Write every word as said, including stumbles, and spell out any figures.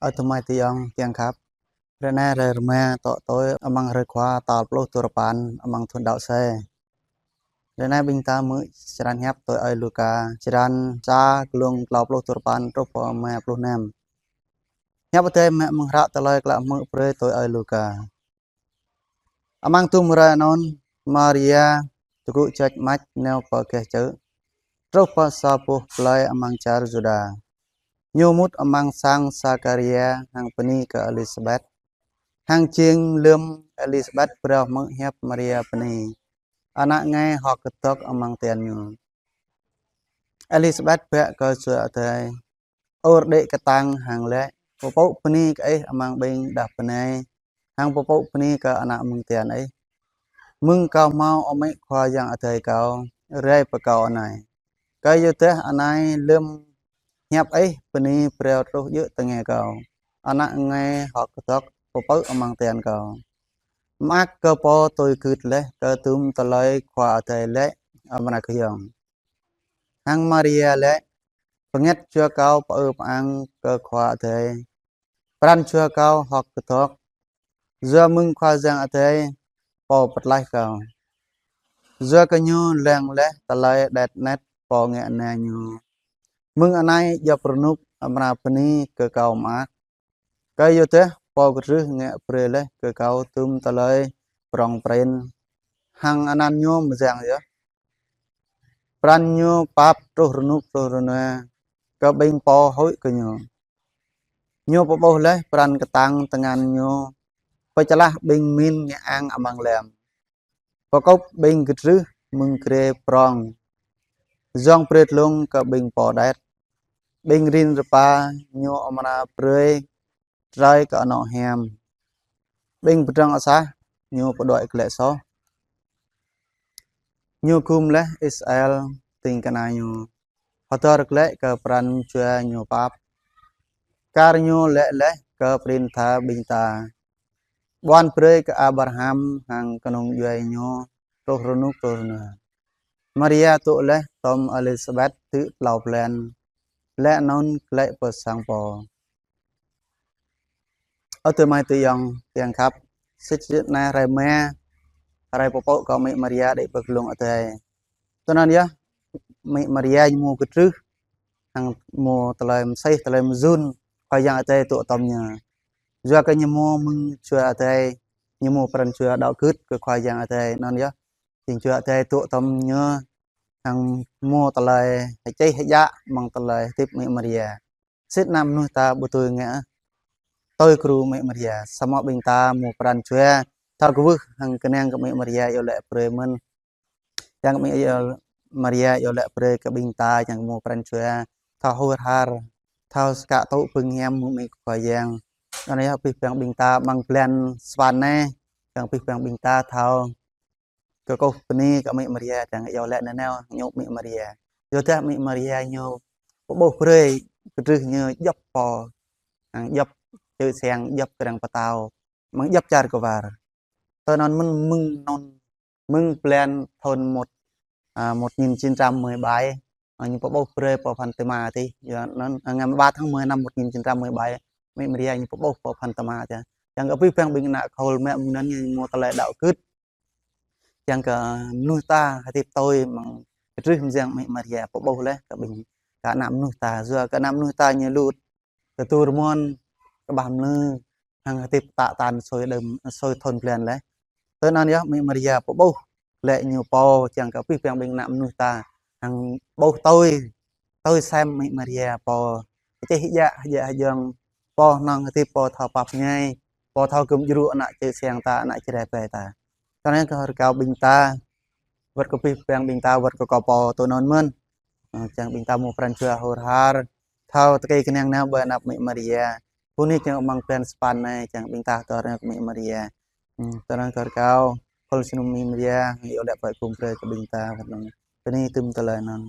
Ơ tơmai tơyŏng kiăng khăp. Hrơi anai hrơi rơma tŏ tui amăng hrơi khua tal pluh duarơpăn amăng thun đăo sĕ. Hrơi anai ƀing ta hmư̆ črăn hiăp tui ơi Luka, črăn sa, glông klâo pluh duarơpăn truh pơ rơma pluh năm. Hiăp Adai mă mơ̆ng hră tơlơi klă hmư̆ brơi tui ơi Luka. Amăng tŭm hrơi anŭn, Maria tơgŭ čoč mač nao pơ gah čư̆, truh pơ sa boh plơi amăng čar Yuđa. Ñu mŭt amăng sang Sakaria hăng bơni kơ Elisabet. Hăng jing lơ̆m Elisabet phrâo hmư̆ hiăp Maria bơni, ană ngai hơ̆k kơdŏk amăng tian ñu. Elisabet bă kơ Jua Adai, ur đĭ kơtang hăng laĭ: Pơpŭ bơni kơ ih amăng ƀing đah bơnai, hăng pơpŭ bơni kơ ană mơ̆ng tian ih. Mơ̆ng kâo hmâo amĭ Khua Yang Adai kâo rai pơ kâo anai. Kơyuadah anai lơ̆m hiăp ih bơni phrâo truh djơ̆ tơngia kâo, ană ngai hơ̆k kơdŏk pơpŭ amăng tian kâo. Mơak kơ pô tui gưt laih kơ tŭm tơlơi Khua Adai laĭ amra kơyong. Hăng Maria laĭ: Bơngăt jua kâo pơư pơang kơ Khua Adai, pran jua kâo hơ̆k kơdŏk, yua mơ̆ng Khua Yang Adai pô pơtlaih kâo. Yua kơ ñu lăng laih tơlơi đet net pô ngă na ñu. Mơ̆ng anai djŏp rơnŭk amra bơni kơ kâo mơak. Kơyuadah pô kơdrưh ngă brơi laih kơ kâo tŭm tơlơi prong prin, hăng anăn ñu mơyang yơh. Pran ñu pap truh rơnŭk truh rơnua kơ ƀing pô huĭ kơ ñu. Ñu pơƀuh laih pran kơtang tơngan ñu, pơčơlah ƀing min ngă ang amăng lăm, pơkŭp ƀing kơdrưh mơ̆ng grê prong, yŏng brơi tlung kơ ƀing pô đet. Ƀing rin rơpa ñu amra brơi trơi kơ anŏ hiam. Ƀing pơdrŏng asah ñu pơđuaĭ glaĭ soh. Ñu gum laih Israel ding kơna ñu, hơdơr glaĭ kơ pran jua ñu pap, kar ñu laĭ laih kơ prin tha ƀing ta, ƀuăn brơi kơ Abraham hăng kơnung djuai ñu truh rơnŭk truh rơnua. Maria dŏ laih tom Elisabet tơ̆ klâo blan, laih anŭn glaĭ pơ sang pô. Ơ tơmai tơyŏng kiăng khăp, sĭt sĭt anai hrơi rơma, hrơi pơpŭ kơ amĭ Maria đĭ pơ glông Adai. Tui anŭn yơh, amĭ Maria ñu hmâo kơdrưh, hăng hmâo tơlơi mơsêh, tơlơi mơyŭn Khua Yang Adai dŏ tom ñu. Yua kơ ñu hmâo mơ̆ng Jua Adai, ñu hmâo pran jua đaŏ gưt kơ Khua Yang Adai. Anŭn yơh, jing Jua Adai dŏ tom ñu, hăng hmâo tơlơi hơčeh hơjă mơ̆ng tơlơi hơdip amĭ Maria. Sĭt ană mơnuih ta ƀu tui ngă tui gru amĭ Maria, samơ̆ ƀing ta hmâo pran jua thâo kwưh hăng kơnang kơ amĭ Maria iâu laĭ brơi mơ̆n. Yang amĭ iâu, Maria iâu laĭ brơi kơ ƀing ta, yang hmâo pran jua thâo hur har, thâo skă tŭ bưng hiam mơ̆ng amĭ Khua Yang. Anŭn yơh abih bang ƀing ta amăng blan sa păn anai, yang abih bang ƀing ta thâo kơkuh bơni kơ amĭ Maria, yang iâu laĭ nanao ñu amĭ Maria. Yua dah amĭ Maria ñu pơƀuh brơi kơdrưh ñu djŏp pô, hăng djŏp čư̆ siăng, djŏp krăng pơtao, amăng djŏp čar kơwar. Tui anŭn mơ̆n mơ̆ng anŭn, mơ̆ng blan thun một, à, một nghìn chín trăm mười bảy, à, ñu pơƀuh brơi pô Fatima tih. Yua anŭn, à, ngày mười ba tháng mười năm một nghìn chín trăm mười bảy, amĭ Maria ñu pơƀuh pô Fatima tih. Yang kơ abih bang ƀing ană khul mă mơ̆ng anŭn ñu hmâo tơlơi đaŏ gưt. Yang kơ mơnuih ta hơdip tui mơ̆ng kơdrưh mơyang amĭ Maria pơƀuh laih kơ ƀing, kơ ană mơnuih ta, yua kơ ană mơnuih ta ñu lŭt tơdu rơmon kơƀah mlư, hăng hơdip tă tan sui đưm, sui thun blan laih. Tui anŭn yơh amĭ Maria pơƀuh glaĭ ñu pô, yang kơ abih bang ƀing ană mơnuih ta, hăng ƀuh tui, tui sem amĭ Maria pô hơčeh hơjă, hơjă hơjŏng, pô hơnơ̆ng hơdip, pô thâo pap ñai, pô thâo gum djru ană čư̆ siăng ta, ană Jrai ƀai ta. Tui anŭn kơ rơkâo ƀing ta, wơ̆t kơ abih bang ƀing ta, wơ̆t kơ kâo pô tui anŭn mơ̆n. Ơ, yang ƀing ta hmâo pran jua hur har, thâo tơkai kơnang nao ƀơi anăp amĭ Maria. Bơni yang amăng blan sa păn anai, yang ƀing ta hơdơr nao kơ amĭ Maria. Ơ, tui anŭn kơ rơkâo, khul jơnum amĭ Maria, iâu laĭ brơi gum brơi kơ ƀing ta, wơ̆t anŭn. Bơni tŭm tơlơi anŭn.